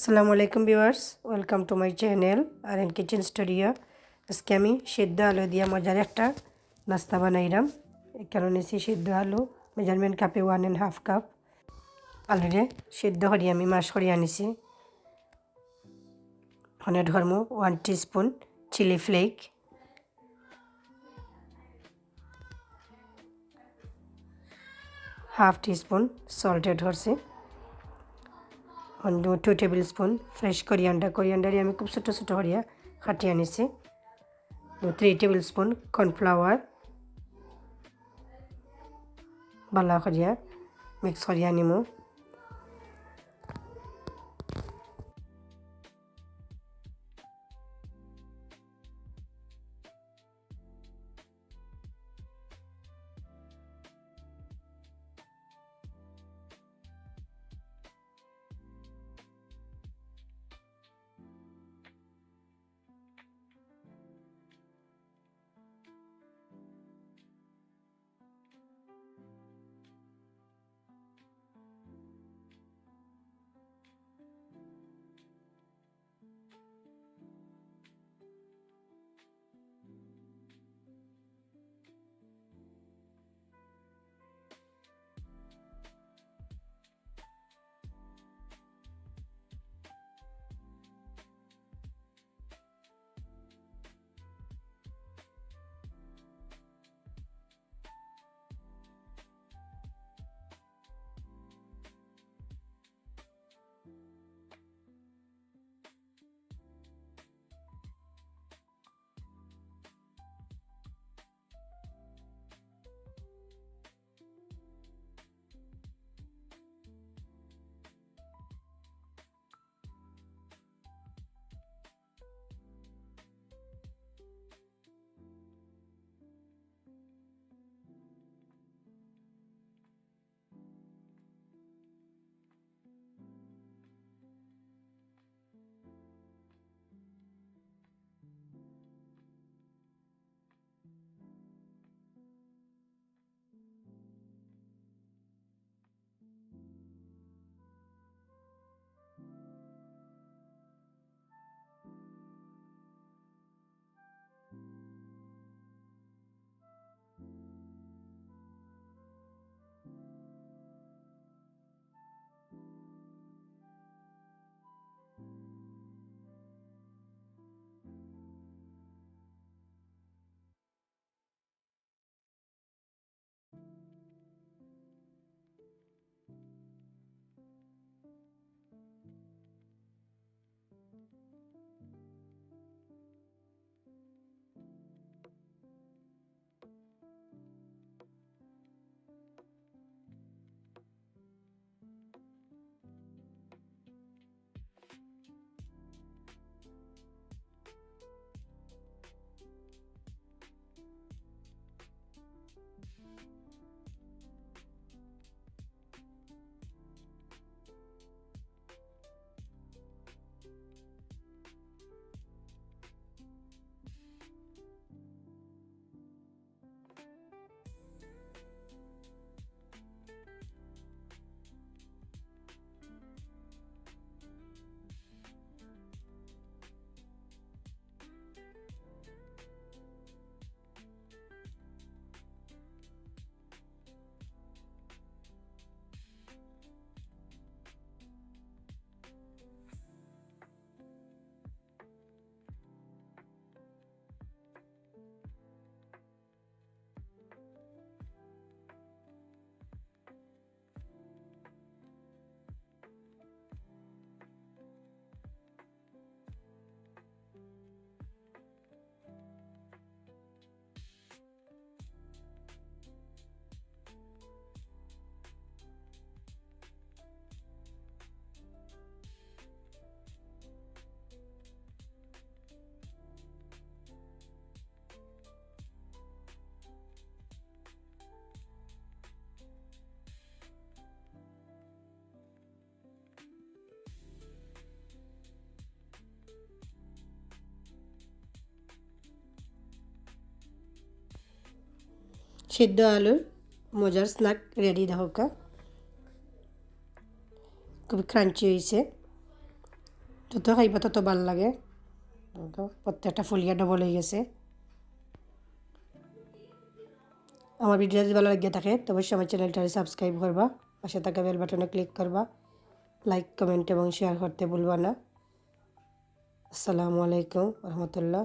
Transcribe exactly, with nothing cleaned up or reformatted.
আসসালামু আলাইকুম viewers, welcome to my channel R N kitchen studio. আজকে আমি সিদ্ধ আলু দিয়া মজার একটা নাস্তা বানাইলাম। এখানো নিছি সিদ্ধ আলু, মেজারমেন্ট কাপে ওয়ান অ্যান্ড হাফ কাপ। আলুরে সিদ্ধ করি আমি mash করি আনিছি। হনে ধর্ম one teaspoon chili flake, half teaspoon salt add করছি, two tablespoon fresh coriander. কোরিয়ান্ডারে আমি খুব ছোট ছোট করিয়া কাটিয়া নিছি। Three tablespoon cornflour. ভালা করিয়া মিক্স করিয়া নিমু। সিদ্ধ আলুর মজার স্ন্যাক রেডি দেখউক্কা, খুবই ক্রাঞ্চি হইছে। যত খাইবা তত ভালা লাগে। দেখো, প্রত্যেকটা ফুলিয়া ডবল অই গেছে। আমার ভিডিও যদি ভালা লাগিয়া থাকে, তো অবশ্যই আমার চ্যানেলটারে সাবস্ক্রাইব করবা, পাশে থাকা বেল বাটনে ক্লিক করবা, লাইক, কমেন্ট এবং শেয়ার করতে ভুলবা না। আসসালামু আলাইকুম রহমতুল্লাহ।